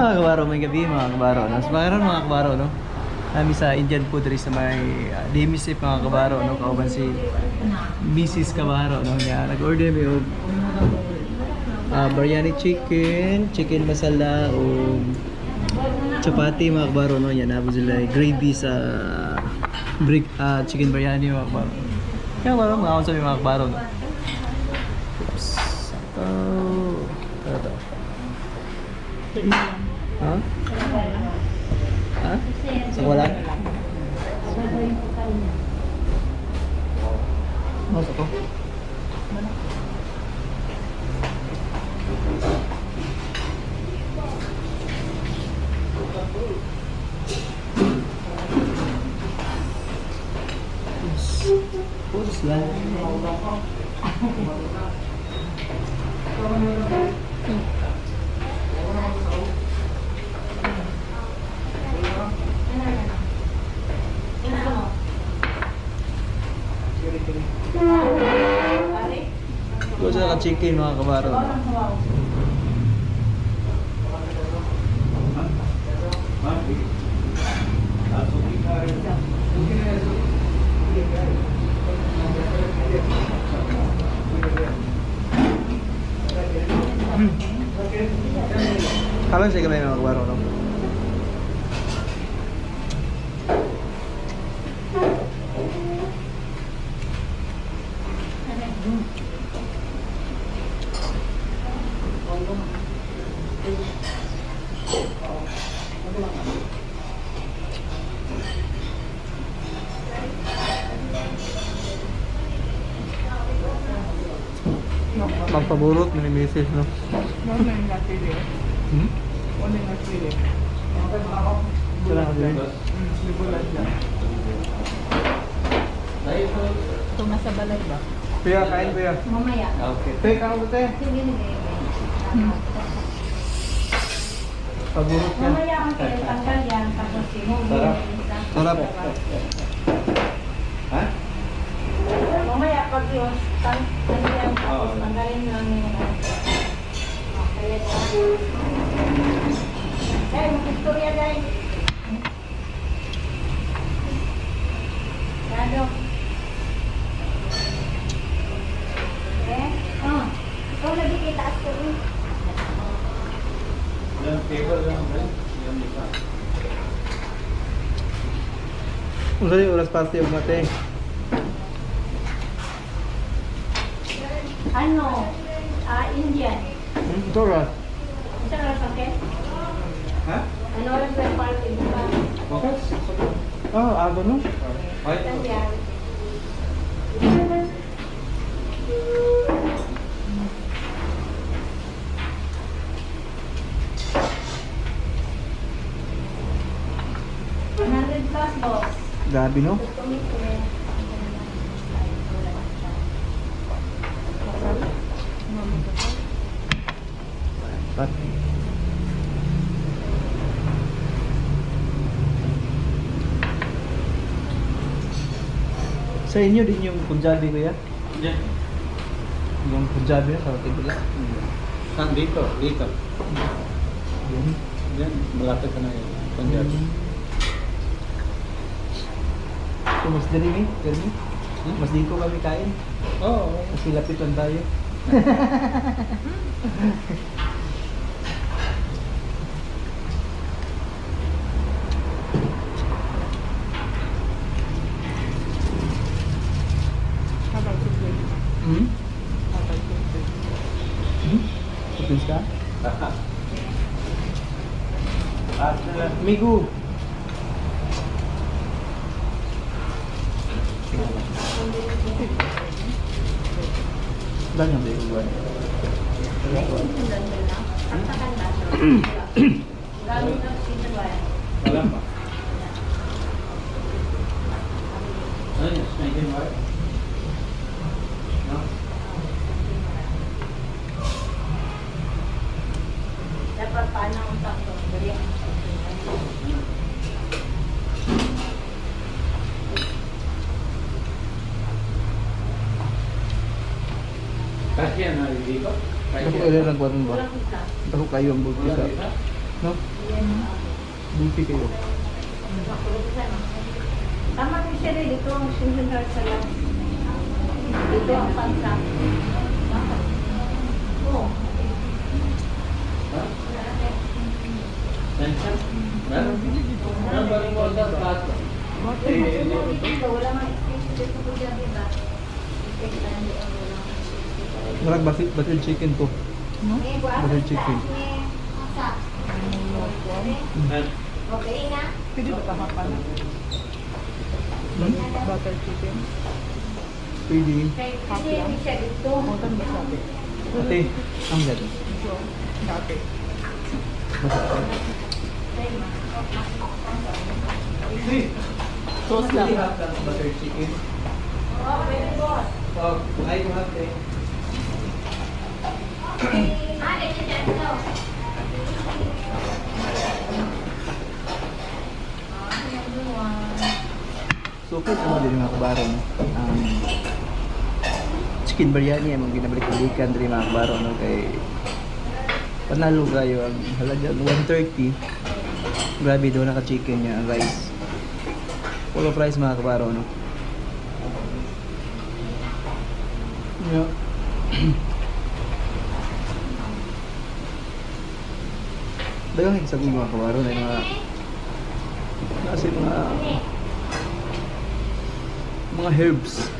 Mga kabaro, may gabi mga kabaro. No? So, mayroon mga kabaro, no? Nami sa Indian food rin sa may Demisip mga kabaro, no? Kauban si Mrs. Kabaro, no? Nga, nag-order mi og biryani chicken, chicken masala, o chapati mga kabaro, no? Yan, nabot sila gravy sa brick, chicken biryani mga kabaro. Kaya kabaro, mga sa mga kabaro, no? Oops. Ito. Ito, ito. Ha? Ha? Sa wala? Ano sa to? Oops. Oops lang. Ito sa chicken mga kabaro. Karon sa gamay mga kabaro, no? Magpaburot ni Mrs. no? Wala yung natili. Hmm? Wala yung natili. Wala ka din. Libulan niya. Ito nasa balay ba? Kuya, kain kuya. Mamaya. Okay. Te, kain ko te. Sige, sige. Paburot yan. Mamaya ang tanggal yan. Tapos si Sarap. Sarap. Ha? Mamaya pag yung ano yan, tapos tanggalin lang yung ano. Okay, yan. Dahil, mag-istorya dahil. Lalo. Eh? Oh. Ikaw lagi kita ko. Yung table lang ba? Yung isa. Unsa yung oras party og mate? Ano? Ah, Indian. Hmm? Ito oras. Isang oras, okay? Ha? Ano oras ba yung party? Diba? Bukas? Oh, aga no? Ay, Saan yan? 100 plus, boss. Grabe no? Pat. Sa inyo din yung Punjabi kuya? Yan. Yung Punjabi na sa tibula. Saan? Dito. Dito. Yun. Yan. Malapit ka na yun. Punjab. So mas dali mi, dali. Hmm? Mas dito kami kain. Oo. Kasi lapit lang tayo. Habang sukli. Hmm? Habang sukli. Hmm? Kapins ka? Ah, sila. Migu! Dahil nga ba yung buwan? Wala pa. Ano yun? Snake and white? No? Dapat paano ang sakto? Dali ang sakto. Kasi yan na dito? Ako ilan ang kuwan ba? Walang isa. Ako kayo ang bulto Wala sa dito? No? Beefy kayo. Tama rin siya rin. Dito ang chicken heart sa lang. Dito ang pansa. Oo. Ha? Tension? Meron? Meron ba rin mo order? Butter. Wala mang extension dito ko dyan, diba? Murag butter chicken to. No? Butter chicken. Okay na. Pwede ba tama pa na? Hmm? Butter chicken. Pwede. Kasi hindi siya dito. Butter ba sabi? Ate, ang ganda. So, dati. Masarap. Sauce lang. Butter chicken. Oo, pwede boss. Oh, ay mo ate. Ah, dito siya dito. So, first mo din mga kabaro, no? Chicken biryani among ginabalik-balikan diri mga kabaro, no? Kay panalo kayo ang halaga 130. Grabe daw naka chicken niya, ang rice. Full of rice mga kabaro, no? Yeah. Dagang sa mga kabaro na yung mga kasi mga herbs.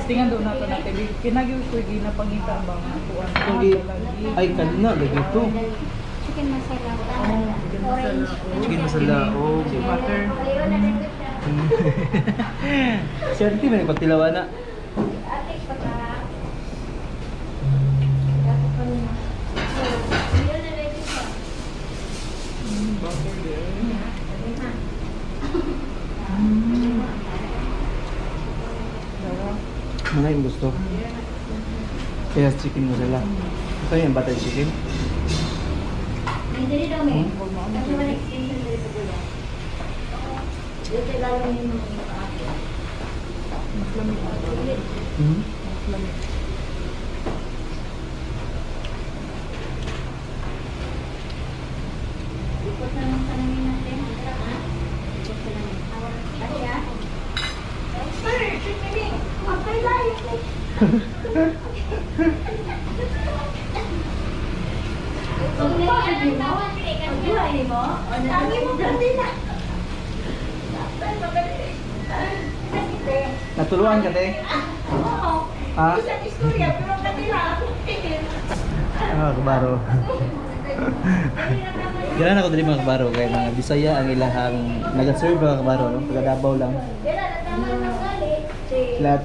Tingnan doon nato natin. Kinagi ko ginapangita ba nga kuan. Hindi. Ay, kanina, lagi ito. Chicken masala. Oh, chicken masala. Chicken masala, oh. Butter. Ayun, nalagod siya. Si Auntie, may pagtilawa na. Ate, pagka... Dapat pa niya. Ayun, nalagod siya. Butter din. Dara. Mga yung gusto. Kaya chicken masala. Ito yung butter chicken. Ay, dali daw, may. Kasi wala extension dali sa gulo. Dito lalo yung mga ate. Mas lamig na. Hmm? Mas lamig. Ikot na lang salamin natin. Ha? Ikot salamin. Ate, ah. Sir, shoot me. Mapay layo. Tangi mo kanina. Natuluan ka, te? Oo. Ha? Isang istorya, pero kanila akong tingin. Ah, kabaro. Ganun ako diri mga kabaro kay mga Bisaya ang ilahang naga-serve mga kabaro no, taga Davao lang. Lahat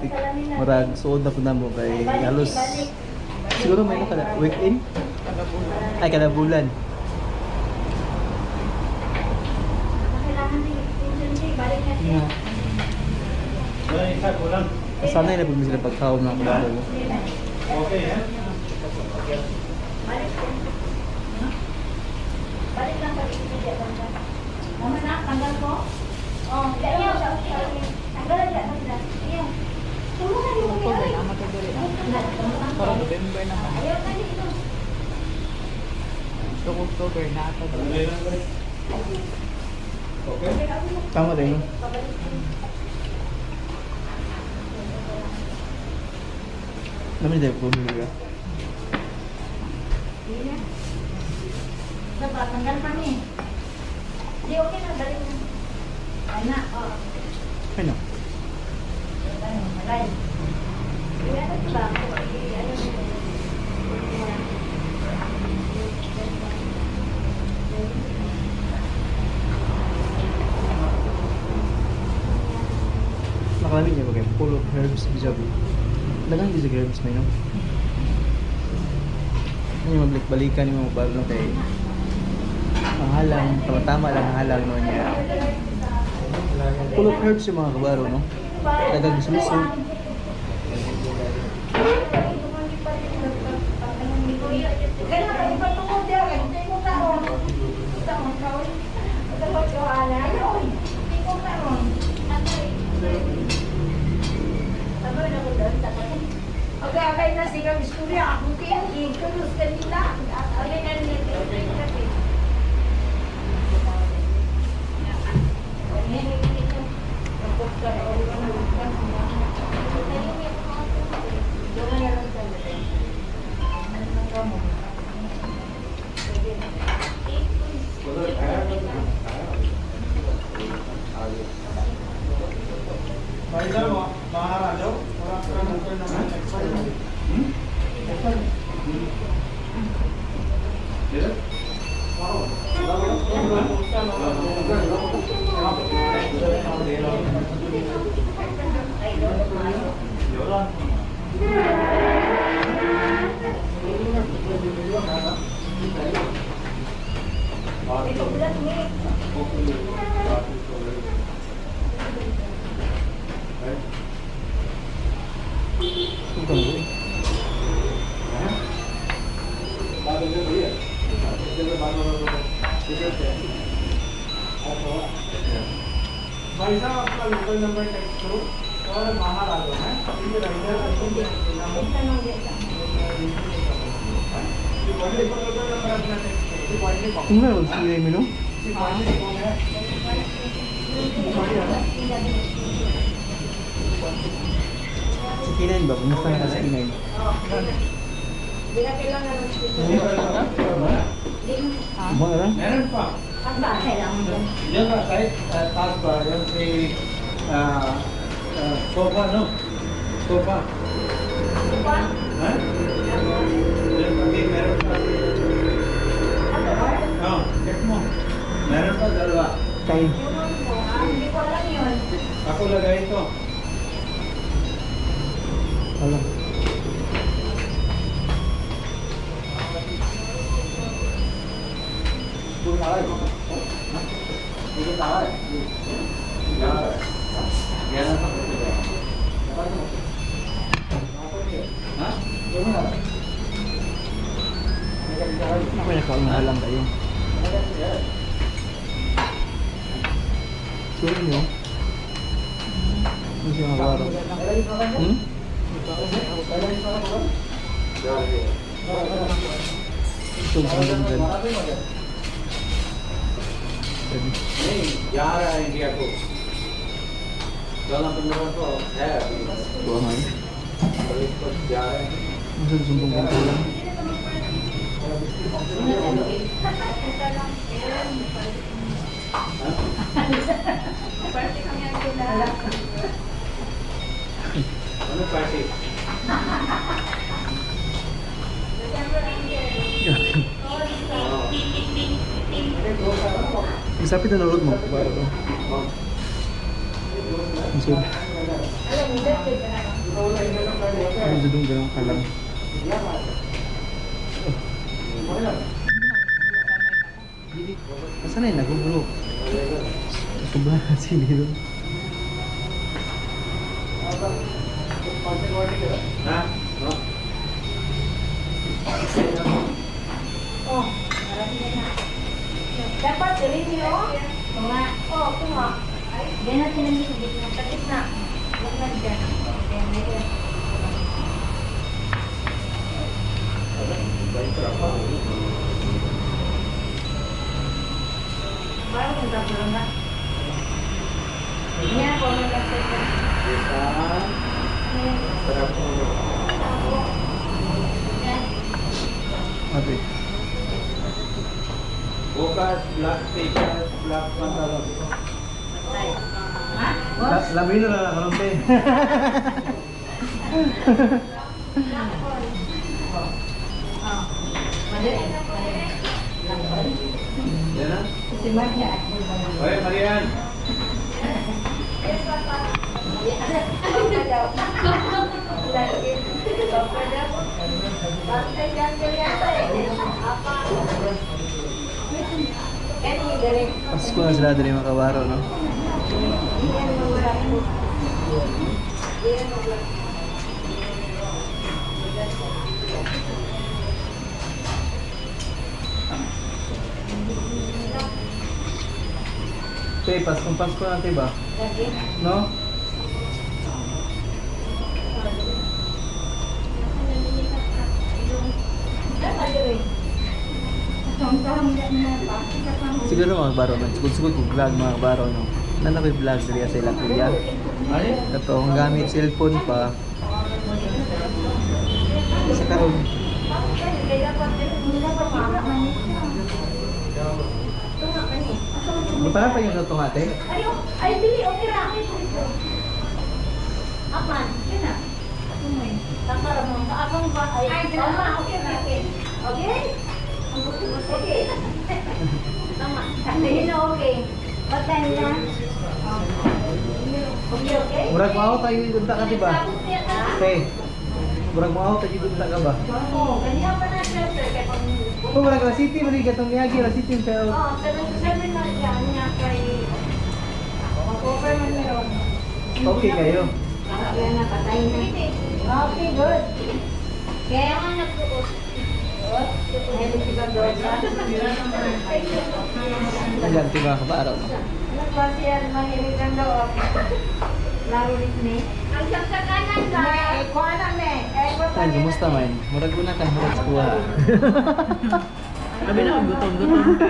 murag suod na pud namo kay halos siguro may kada weekend Kada bulan. ay kada bulan. Kailangan ng extension siya, balik na siya. Yeah. Meron isa, kulang. Sanay na pud mi sila pagkaon mga kabaro. no? Okay, ha? Balik siya. Balik lang sa Wikipedia banda. Tama na, tanggal ko. Oh, ayaw. Tanggal na siya, tanggal. Ayaw. Tulungan niyo kami, October ay. na matagari na. Para November na man. Ayaw na dito. So October na Ano ata. yun? Okay. Tama din. No? Namin tayo bumili ka. Hindi na. Dapat, tanggal pa ni. Di, okay na, balik na. Ay na, oh. Ano? Ano, malay. Ay, ano ito ba? Ay, ano ito? Nakalami niya ba kayo? Full of herbs, bijabi. Dagang di sa herbs may no? Ano yung mabalik-balikan yung mga balo kay ang halang, tama-tama lang ang halang no niya. Full of herbs yung mga kabaro, no? Dagang suso. Kaya ka, ipatukod yan. Hindi ko taon. Taon, taon. Taon, taon. Hindi ko taon. Okay, na sigang istorya. Ako tiyan, ikalos kanila. Okay na nila. भाई साहब बाहर आ जाओ और आपका local number expire हो गया। Ito mo eh. भाई साहब आपका local number text करो और बाहर आ जाओ हैं। ये राइडर लोकल नंबर अपना टेक्स्ट करो। Kung meron si Remy no? Si Kinain ba? Kumusta na si Kinain? Hindi na kailangan ng Ba na? Meron pa. Ang ba kailangan mo? Yan ba, kahit taas ba, yan si sofa, no? Sofa. Diba? Ha? Yan pati, meron pa. Oh, check mo. Meron pa dalawa. Kain. Yung mo, ah, hindi ko alam yun. Ako lagay ito. Alam. Ha? Ako nakaunga lang kayo. Sure nyo? Ano siya mga baro? Hmm? Ito, hanggang dyan. Pwede. नहीं जा रहा है इंडिया को 1400-1500 है अभी। Buha nga eh. अभी तो जा रहे हैं। Ano sa sumbong kong kulang? Ano party? Isapit na nalod mo. Baro to. Ang sud. Ano dudong ganang kalang? Kasanay na bro. Sobra sili doon. Ha? No? Oh, marami na. Dapat rin yun. Tunga. Oh, tunga. Diyan natin ang sa gitna. Sa gitna. Huwag na dyan. Ayan, ayan. Parang kung tapulong na. Yan, kung ano lang sa ito. Ayan. Yan. Ate. Bukas, black t-shirt, black pantalon. Patay. Ha? Boss? Labi na lang karon te. Oh. Mali. Mali. Yan na? Si Maria. Oye, Marian. Pasko na sila dali mga kabaro no. Te, Paskong Pasko na te ba? No? Siguro mga baro, sugod-sugod ko vlog mga baro no. Nana ko'y vlog diri sa ila kuya. Ay? Kato ang gamit cellphone pa. Sa karon. Buta pa yung sa ate. Ay, oh, ay, dili, okay ra. Apan, yun na. Tama ra mo. Kaabang ba? Ay, tama, okay ra. Okay? Okay? Okay. Tama. Ayun na, okay. What time na? Okay, okay? Murag mao tayo yung ka di ba? Te. Murag mao tayo yung ka ba? Oo, ganyan pa na siya, sir. Kaya pag... Oh, murag la city murag katong yagi la city pero Oo, 7 to 7 na siya niya kay... Mag-offer man meron. okay kayo. Kaya na, patay na. Okay, good. Kaya nga nagtuot. Ayan, diba kabaraw no? Ano ba siya mahilig ang loob? Laro rin ni. Ang saksakanan ka. Kuha na, me. Eh, kuha Ay, kumusta man? Murag una ka murag sa kuha. Sabi na, gutom-gutom ka.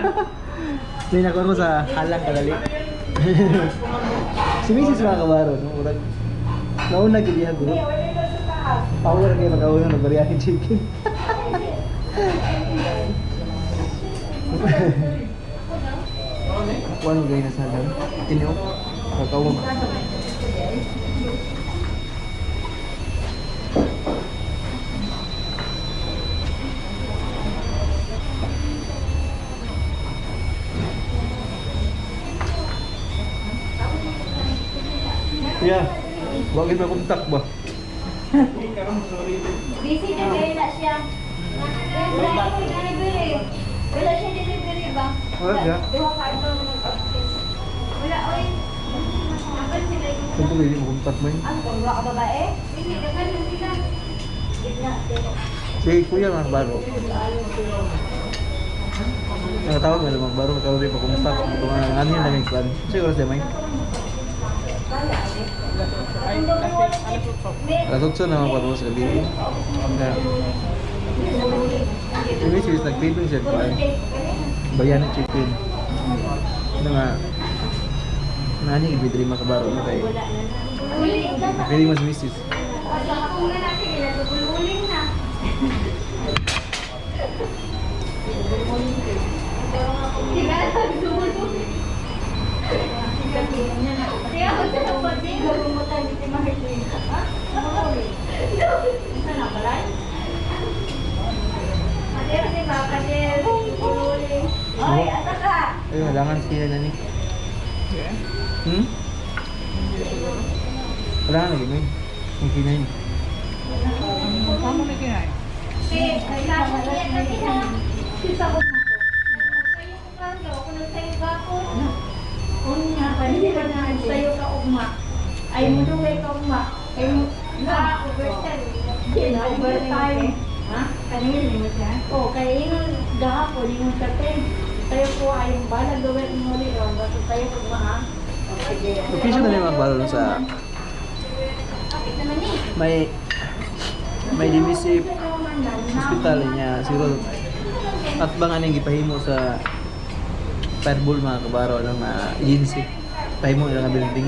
Hindi nakuha ko sa halang kadali. Si Mrs. mga kabaro, no? Murag nauna gid iya guro. Power kayo mag-auna ng biryani chicken. Kuha mo gaya na sa halang. Tiniok. Kakao. Yeah. Wag ba kontak ba? Busy na kayo na siya. Wala siya delivery. Wala siya delivery ba? Wala siya. Duha ka ito mag-office. Wala, oy. Apal sila yung... Kung pwede mo kontak mo yun. Ano, kung wala ka babae? Hindi, daghan sila. Gitna, pero... Si Kuya mga kabaro. Nakatawag na mga kabaro, magkaroon rin pa kontak. Ito nga, ano yun lang yung plan. Siguro siya may. Alas 8 na mga kabaro sa gabi. Yeah. Si Mrs. nag-taping siya pa eh. Bayan ng chicken. Ano nga, nani ibidri mga kabaro na kay. Uling. Pwede mo si Mrs. Pagkakong na natin, nagugululing na. Diba? Nagugululing. Kaya ako sa kapatid, gagumutan si Marlene. Ha? Isa na pala? Pader, di ba? Pader, gululing. Oy, asa ka? Ay, halangan sila na ni. Yeah. Hmm? Halangan lagi mo yun. Ang kinain. Tama na kinain. Eh, kailangan niya kasi ha. Sagot na ko. Sayo ko pa, gawa ko ng sayo ba ako? Unya, hindi ka na sayo ka ugma. Ay mo dugay ka ugma. Ay mo Ah, overtime. Di na overtime. Ha? Kanina mo siya? O kay ingon gahapon ingon ka ten. Sayo ko ay bala gawin mo ni ron basta sayo ka ugma ha. O, sige. Location na rin mga kabaro sa Kapit naman eh. may may dimisip hospital niya siguro at bang anong gipahimo sa fireball mga kabaro ng agency pahimo ilang nga building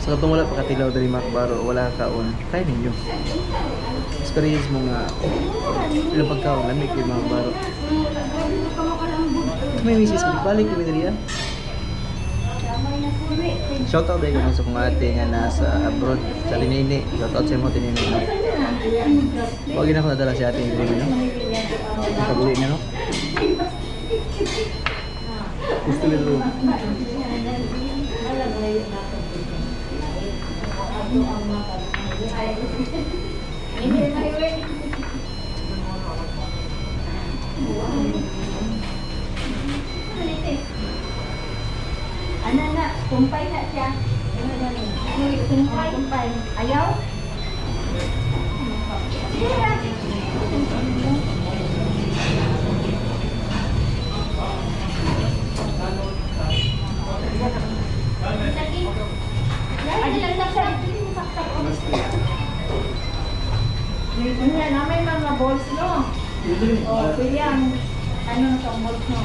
sa katong wala pa katilaw diri mga kabaro wala ka kaon try ninyo experience mo nga ilang pagkaon lamig kay mga kabaro may misis balik kami diri ah. Shout out dahil sa kong ate nga nasa abroad sa Tinini. Shout out sa imo Tinini. No? Wag na ako nadala si ate yung dream no. Pag-uwi niya no. Gusto nito. Ana na, kumpay na siya. Ano na ni? Kumpay, kumpay. Ayaw? Unya na may mga balls no. O, pwede ang Ano na sa umot no?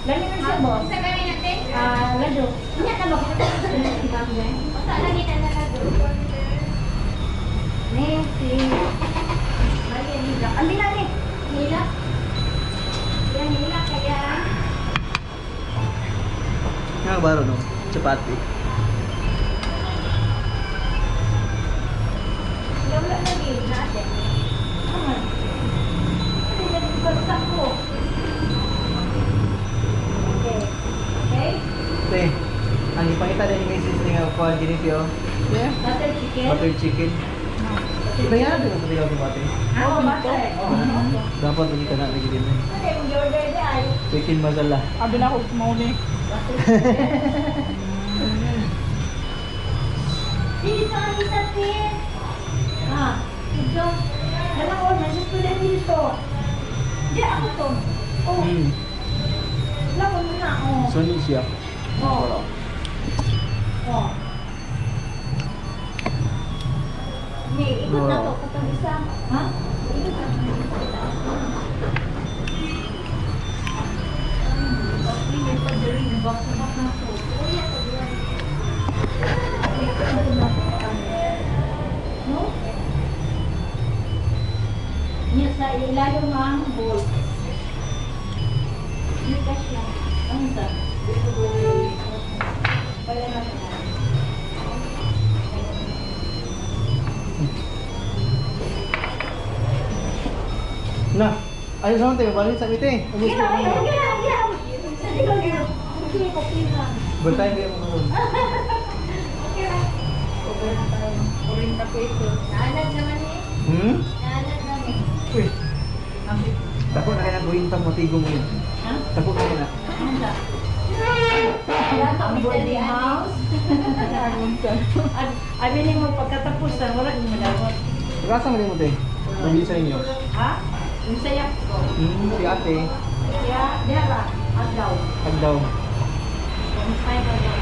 Lami man siya, boss. Sa gawin natin? Ah, lado. Hindi na ba? Basta lagi na na lado. Ne, si... Maria Nila. Ang binali. Nila. Yan, nila kaya. Mga kabaro, no? Chapati. Wala lagi natin. Aman. Ano yung bagsak ko? Okay. Okay? Te, ang ipakita din ni Mrs. nga kuha giniti oh. Yeah. Butter chicken? Butter chicken. Iba yan, di ba pati ka butter? Oo, butter. Dapat lagi ka na lagi din eh. Ano yung order di ay? Chicken masala. Abi na ako mauli. Butter chicken. Dito ang isa tin. Ah, ito. Alam ko, nasa student dito. Di ako to. Oh, alam mo na. Oh. So, ano siya? Oh. Oh. Ni, ikot na to katong isa. Ha? Ikot na to isa. No? Niya sa ilalim ang bowl. Gcash lang. Ano sa? Wala na siya. Na, ayos naman tayo, balik sa mite. Gila, gila, gila, gila. Sa likod, gila. Okay, okay lang. Bantay kayo mga ron. Okay lang. Okay na tayo. Kurinta ko ito. Naalag naman eh. Hmm? Naalag naman. Uy, dako na kayo nagwintang motigo mo yun. Ha? Dako na kayo na. Ano sa? Ang boarding house. Abi ni mo pagkatapos wala ni madawat. Pagkasa mo din mo, te. Mabili sa inyo. Ha? Yung sayak ko. Si ate, Kaya, diha agaw. agdaw. Yung final daw.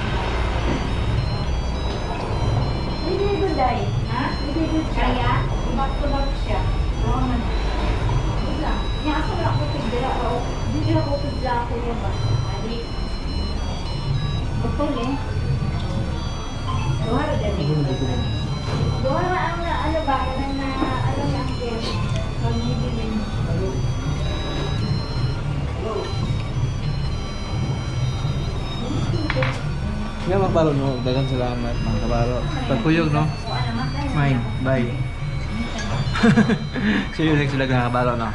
Hindi good ay. Ha? Hindi good siya. Kaya, tubak-tubak siya. Oo man. Wala. Niya asa wala ko tigdala o. Di ako tigdala ako niya ba? Adi. Butol eh. Duha ra dali. Ano na din? Duha ra ang na ano ba kanang na ano na ang game. Pag-ibig. Nga magbaro no, daghang salamat mga kabaro. Pagkuyog no. Mine, bye. See you next vlog mga kabaro no.